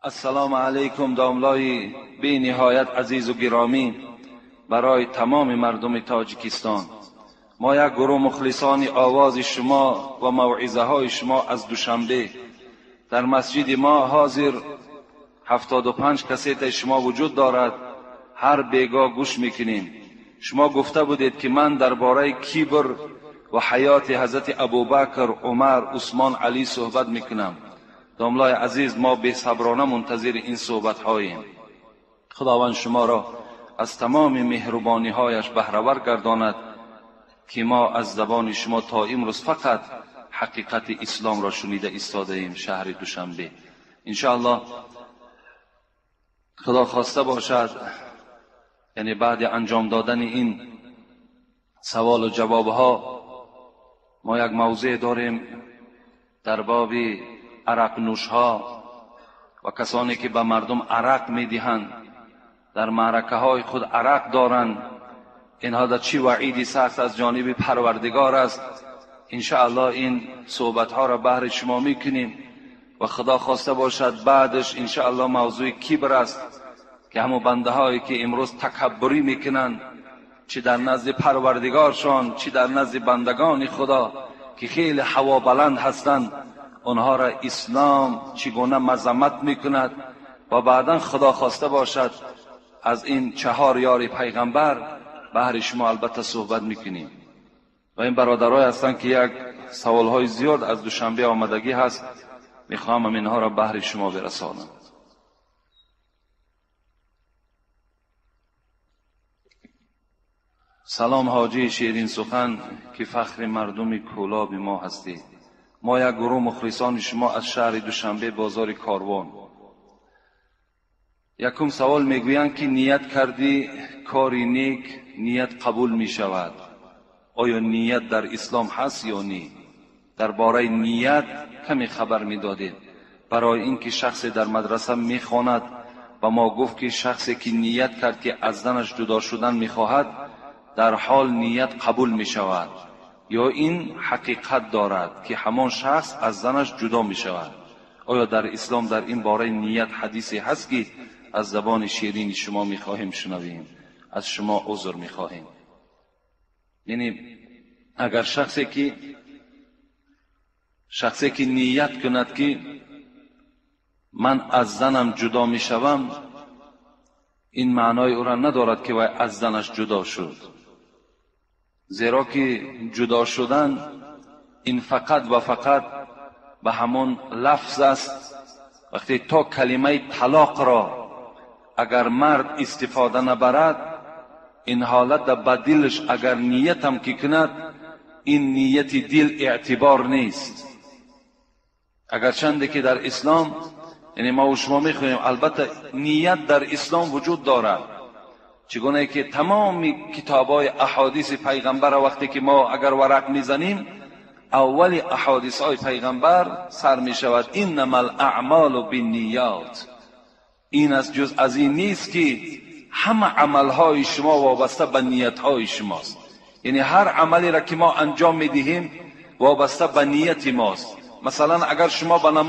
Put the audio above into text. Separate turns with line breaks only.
Ассалому алайкум домлои бениҳоят азизу гиромӣ барои тамоми мардуми Тоҷикистон. Мо як гурӯҳ мухлисони овози шумо ва мавъизаҳои шумо аз Душанбе. Дар масҷиди мо ҳозир 75 кассетаи шумо вуҷуд дорад. Ҳар бегоҳ гӯш мекунем. Шумо гуфта будед, ки ман дар бораи кибр ва ҳаёти ҳазрати Абубакр, Умар, Усмон, Алӣ суҳбат мекунам. Домлои азиз, мо бесаброна мунтазири ин суҳбатҳоем. Худованд шуморо аз тамоми меҳрубониҳояш баҳравар гардонад, ки мо аз забони шумо то имрӯз фақат ҳақиқати исломро шунида истодаем. Шаҳри Душанбе. Иншоаллоҳ худо хоста бошад, яъне баъди анҷом додани ин саволу ҷавобҳо мо як мавзеъ дорем дар боби арақнӯшҳо ва касоне ки ба мардум арақ медиҳанд, дар маъракаҳои худ арақ доранд. Инҳо дар чӣ ваъиди сахт аз ҷониби Парвардигор аст. Иншоаллоҳ ин суҳбатҳоро баҳри шумо мекунем ва худо хоста бошад баъдаш иншоаллоҳ мавзӯи кибр аст, ки ҳамон бандаҳое ки имрӯз такаббурӣ мекунанд, чӣ дар назди Парвардигоршон, чӣ дар назди бандагони Худо, ки хеле ҳавобаланд ҳастанд, онҳоро ислом чӣ гуна мазаммат мекунад. Ва баъдан худо хоста бошад аз ин чаҳор ёри пайғамбар баҳри шумо албатта суҳбат мекунем. Ва ин бародарое ҳастанд, ки як саволҳои зиёд аз Душанбе омадагӣ ҳаст, мехоҳам инҳоро баҳри шумо бирасонам. Салом ҳоҷии ширин сухан, ки фахри мардуми кӯлоби мо ҳастед. Мо як гурӯҳ мухлисони шумо аз шаҳри Душанбе, бозори Корвон. Якум савол мегӯянд, ки ният кардӣ кори нек, ният қабул мешавад. Оё ният дар ислом ҳаст ё не? Дар бораи ният каме хабар медодед. Барои ин ки шахсе дар мадраса мехонад ва мо гуфт, ки шахсе ки ният кард, ки аз занаш ҷудо шудан мехоҳад, дар ҳол ният қабул мешавад. Ё ин ҳақиқат дорад, ки ҳамон шахс аз занаш ҷудо мешавад? Оё дар ислом дар ин бораи ният ҳадисе ҳаст, ки аз забони ширини шумо мехоҳем шунавем? Аз шумо узр мехоҳем. Яъне агар шахсе ки ният кунад, ки ман аз занам ҷудо мешавам, ин маънои ӯро надорад, ки вай аз занаш ҷудо шуд. Зеро ки ҷудо шудан ин фақат ва фақат ба ҳамон лафз аст. Вақте то калимаи талоқро агар мард истифода набарад, ин ҳолат ба дилаш агар ниятам ки кунад, ин нияти дил эътибор нест. Агарчанде ки дар ислом, яъне мо шумо мехоҳем, албатта ният дар ислом вуҷуд дорад. Чигуна ки тамоми китобҳои аҳодиси пайғамбар вақте ки мо агар варақ мезанем, аввали аҳодисҳои пайғамбар сар мешавад иннама алаъмолу бинниёт. Ин аст, ҷуз аз ин нест, ки ҳама амалҳои шумо вобаста ба ниятҳои шумост. Яъне ҳар амалеро ки мо анҷом медиҳем, вобаста ба нияти мост. Масалан, агар шумо ба намоз